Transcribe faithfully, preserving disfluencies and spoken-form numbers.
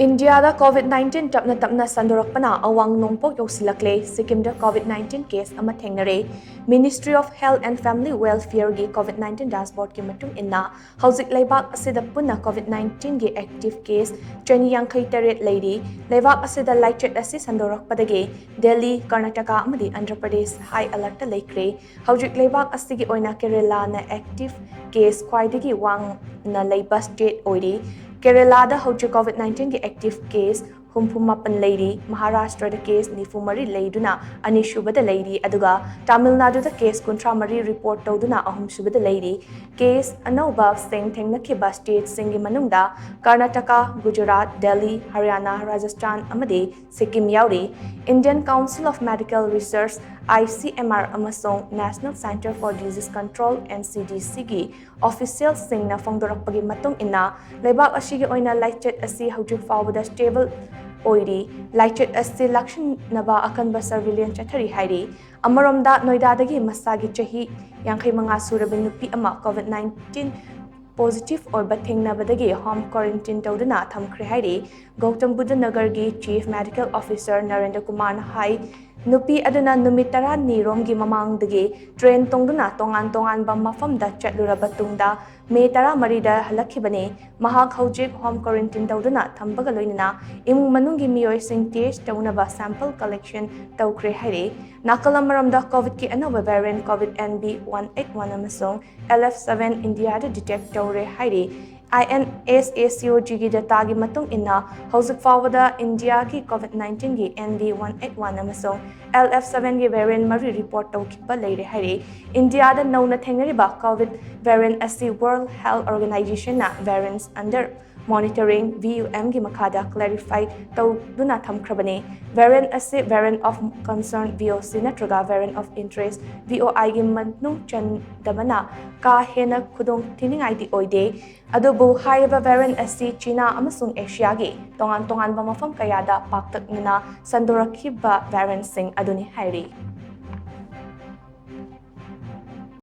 ꯏꯟꯗꯤꯌꯥꯗ COVID nineteen ꯇꯞꯅ ꯇꯞꯅ ꯁꯟꯗꯣꯔꯛꯄꯅ ꯑꯋꯥꯡ ꯅꯣꯡꯄꯣꯛ ꯌꯧꯁꯤꯜꯂꯛꯂꯦ꯫ ꯁꯤꯛꯀꯤꯝꯗ ꯀꯣꯚꯤꯗ ꯅꯥꯏꯟꯇꯤꯟ ꯀꯦꯁ ꯑꯃ ꯊꯦꯡꯅꯔꯦ꯫ Ministry of Health and Family Welfare ꯒꯤ ꯀꯣꯚꯤꯗ ꯅꯥꯏꯟꯇꯤꯟ ꯗꯦꯁꯕꯣꯔꯗꯀꯤ ꯃꯇꯨꯡ ꯏꯟꯅ, ꯍꯧꯖꯤꯛ ꯂꯩꯕꯥꯛ ꯑꯁꯤꯗ ꯄꯨꯟꯅ ꯀꯣꯚꯤꯗ ꯅꯥꯏꯟꯇꯤꯟꯒꯤ ꯑꯦꯛꯇꯤꯚ ꯀꯦꯁ ꯆꯅꯤ ꯌꯥꯡꯈꯩ ꯇꯔꯦꯠ ꯂꯩꯔꯤ꯫ ꯂꯩꯕꯥꯛ ꯑꯁꯤꯗ ꯂꯥꯏꯆꯠ ꯑꯁꯤ ꯁꯟꯗꯣꯔꯛꯄꯗꯒꯤ ꯗꯦꯜꯂꯤ, ꯀꯔꯅꯥꯇꯀꯥ ꯑꯃꯗꯤ ꯑꯟꯙ꯭ꯔ ꯄ꯭ꯔꯗꯦꯁ ꯍꯥꯏ ꯑꯦꯂꯔꯠꯇ ꯂꯩꯈ꯭ꯔꯦ꯫ ꯍꯧꯖꯤꯛ ꯂꯩꯕꯥꯛ ꯑꯁꯤꯒꯤ ꯑꯣꯏꯅ ꯀꯦꯔꯦꯂꯥꯅ ꯑꯦꯛꯇꯤꯚ ꯀꯦꯁ ꯈ꯭ꯋꯥꯏꯗꯒꯤ ꯋꯥꯡꯅ ꯂꯩꯕ ꯁ꯭ꯇꯦꯠ ꯑꯣꯏꯔꯤ꯫ ꯀꯦꯔꯦꯂꯥꯗ ꯍꯧꯖꯤꯛ ꯀꯣꯚꯤꯗ ꯅꯥꯏꯟꯇꯤꯟꯒꯤ ꯑꯦꯛꯇꯤꯚ ꯀꯦꯁ ꯍꯨꯝꯐꯨ ꯃꯥꯄꯟ ꯂꯩꯔꯤ꯫ ꯃꯍꯥꯔꯥꯁꯇ꯭ꯔꯗ ꯀꯦꯁ ꯅꯤꯐꯨ ꯃꯔꯤ ꯂꯩꯗꯨꯅ ꯑꯅꯤꯁꯨꯕꯗ ꯂꯩꯔꯤ, ꯑꯗꯨꯒ ꯇꯥꯃꯤꯜ ꯅꯥꯗꯨꯗ ꯀꯦꯁ ꯀꯨꯟꯊ꯭ꯔꯥ ꯃꯔꯤ ꯔꯤꯄꯣꯔꯠ ꯇꯧꯗꯨꯅ ꯑꯍꯨꯝꯁꯨꯕꯗ ꯂꯩꯔꯤ꯫ ꯀꯦꯁ ꯑꯅꯧꯕꯁꯤꯡ ꯊꯦꯡꯅꯈꯤꯕ ꯁ꯭ꯇꯦꯠꯁꯤꯡꯒꯤ ꯃꯅꯨꯡꯗ ꯀꯔꯅꯥꯇꯀꯥ, ꯒꯨꯖꯔꯥꯠ, ꯗꯦꯜꯂꯤ, ꯍꯔꯤꯌꯥꯅꯥ, ꯔꯥꯖꯁꯊꯥꯟ ꯑꯃꯗꯤ ꯁꯤꯛꯀꯤꯝ ꯌꯥꯎꯔꯤ꯫ Indian Council of Medical Research, I C M R, ꯑꯃꯁꯨꯡ National Centre for Disease Control, N C D C, ꯒꯤ ꯑꯣꯐꯤꯁꯤꯌꯦꯜꯁꯤꯡꯅ ꯐꯣꯡꯗꯣꯔꯛꯄꯒꯤ ꯃꯇꯨꯡ ꯏꯟꯅ, ꯂꯩꯕꯥꯛ ꯑꯁꯤꯒꯤ ꯑꯣꯏꯅ ꯂꯥꯏꯆꯠ ꯑꯁꯤ ꯍꯧꯖꯤꯛ ꯐꯥꯎꯕꯗ ꯁ꯭ꯇꯦꯕꯜ ꯑꯣꯏꯔꯤ꯫ ꯂꯥꯏꯆꯠ ꯑꯁꯤ ꯂꯥꯛꯁꯤꯟꯅꯕ ꯑꯀꯟꯕ ꯁꯔꯚꯤꯂꯦꯟꯁ ꯆꯠꯊꯔꯤ ꯍꯥꯏꯔꯤ꯫ ꯑꯃꯔꯣꯝꯗ, ꯅꯣꯏꯗꯥꯗꯒꯤ ꯃꯁꯥꯒꯤ ꯆꯍꯤ ꯌꯥꯡꯈꯩ ꯃꯉꯥ ꯁꯨꯔꯕ ꯅꯨꯄꯤ ꯑꯃ ꯀꯣꯚꯤꯗ ꯅꯥꯏꯟꯇꯤꯟ ꯄꯣꯖꯤꯇꯤꯚ ꯑꯣꯏꯕ ꯊꯦꯡꯅꯕꯗꯒꯤ ꯍꯣꯝ ꯀ꯭ꯋꯥꯔꯦꯟꯇꯤꯟ ꯇꯧꯗꯨꯅ ꯊꯝꯈ꯭ꯔꯦ ꯍꯥꯏꯔꯤ꯫ ꯒꯧꯇꯝ ꯕꯨꯙ ꯅꯒꯔꯒꯤ ꯆꯤꯐ ꯃꯦꯗꯤꯀꯦꯜ ꯑꯣꯐꯤꯁꯥꯔ ꯅꯔꯦꯟꯗ꯭ꯔ ꯀꯨꯃꯥꯔꯅ ꯍꯥꯏ, ꯅꯨꯄꯤ ꯑꯗꯨꯅ ꯅꯨꯃꯤꯠ ꯇꯔꯥꯅꯤ ꯔꯣꯝꯒꯤ ꯃꯃꯥꯡꯗꯒꯤ ꯇ꯭ꯔꯦꯟ ꯇꯣꯡꯗꯨꯅ ꯇꯣꯉꯥꯟ ꯇꯣꯉꯥꯟꯕ ꯃꯐꯝꯗ ꯆꯠꯂꯨꯔꯕ ꯇꯨꯡꯗ ꯃꯦ ꯇꯔꯥꯃꯔꯤꯗ ꯍꯜꯂꯛꯈꯤꯕꯅꯤ꯫ ꯃꯍꯥꯛ ꯍꯧꯖꯤꯛ ꯍꯣꯝ ꯀ꯭ꯋꯥꯔꯦꯟꯇꯤꯟ ꯇꯧꯗꯨꯅ ꯊꯝꯕꯒ ꯂꯣꯏꯅꯅ ꯏꯃꯨꯡ ꯃꯅꯨꯡꯒꯤ ꯃꯤꯑꯣꯏꯁꯤꯡ ꯇꯦꯁ ꯇꯧꯅꯕ ꯁꯦꯝꯄꯜ ꯀꯂꯦꯛꯁꯟ ꯇꯧꯈ꯭ꯔꯦ ꯍꯥꯏꯔꯤ꯫ ꯅꯥꯀꯜ ꯑꯃꯔꯣꯝꯗ, ꯀꯣꯚꯤꯗꯀꯤ ꯑꯅꯧꯕ ꯚꯦꯔꯤꯌꯦꯟꯠ COVID N B one eight one ꯑꯃꯁꯨꯡ L F seven ꯏꯟꯗꯤꯌꯥꯗ ꯗꯤꯇꯦꯛ ꯇꯧꯔꯦ ꯍꯥꯏꯔꯤ꯫ I N S A C O G ꯒꯤ ꯗꯦꯇꯥꯒꯤ ꯃꯇꯨꯡ ꯏꯟꯅ, ꯍꯧꯖꯤꯛ ꯐꯥꯎꯕꯗ ꯏꯟꯗꯤꯌꯥꯒꯤ ꯀꯣꯚꯤꯗ ꯅꯥꯏꯟꯇꯤꯟꯒꯤ N B one eight one ꯑꯃꯁꯨꯡ L F seven ꯒꯤ ꯚꯦꯔꯤꯌꯦꯟꯠ ꯃꯔꯤ ꯔꯤꯄꯣꯔꯠ ꯇꯧꯈꯤꯕ ꯂꯩꯔꯦ ꯍꯥꯏꯔꯤ꯫ ꯏꯟꯗꯤꯌꯥꯗ ꯅꯧꯅ ꯊꯦꯡꯅꯔꯤꯕ ꯀꯣꯚꯤꯗ ꯚꯦꯔꯤꯌꯦꯟꯠ ꯑꯁꯤ World Health Organization ꯅ Variants Under Monitoring, V U M, ꯒꯤ ꯃꯈꯥꯗ ꯀ꯭ꯂꯦꯔꯤꯐꯥꯏ ꯇꯧꯗꯨꯅ ꯊꯝꯈ꯭ꯔꯕꯅꯤ꯫ ꯚꯦꯔꯤꯌꯦꯟꯠ ꯑꯁꯤ Variant of Concern, V O C, ꯅꯠꯇ꯭ꯔꯒ Variant of Interest, V O I, ꯒꯤ ꯃꯅꯨꯡ ꯆꯟꯗꯕꯅ ꯀꯥ ꯍꯦꯟꯅ ꯈꯨꯗꯣꯡ ꯊꯤꯅꯤꯡꯉꯥꯏꯗꯤ ꯑꯣꯏꯗꯦ꯫ ꯑꯗꯨꯕꯨ ꯍꯥꯏꯔꯤꯕ ꯚꯦꯔꯤꯌꯦꯟꯠ ꯑꯁꯤ ꯆꯤꯅꯥ ꯑꯃꯁꯨꯡ ꯑꯦꯁꯤꯌꯥꯒꯤ ꯇꯣꯉꯥꯟ ꯇꯣꯉꯥꯟꯕ ꯃꯐꯝ ꯀꯌꯥꯗ ꯄꯥꯛꯇꯛꯅꯅ ꯁꯟꯗꯣꯔꯛꯈꯤꯕ ꯚꯦꯔꯤꯌꯦꯟꯠꯁꯤꯡ ꯑꯗꯨꯅꯤ ꯍꯥꯏꯔꯤ꯫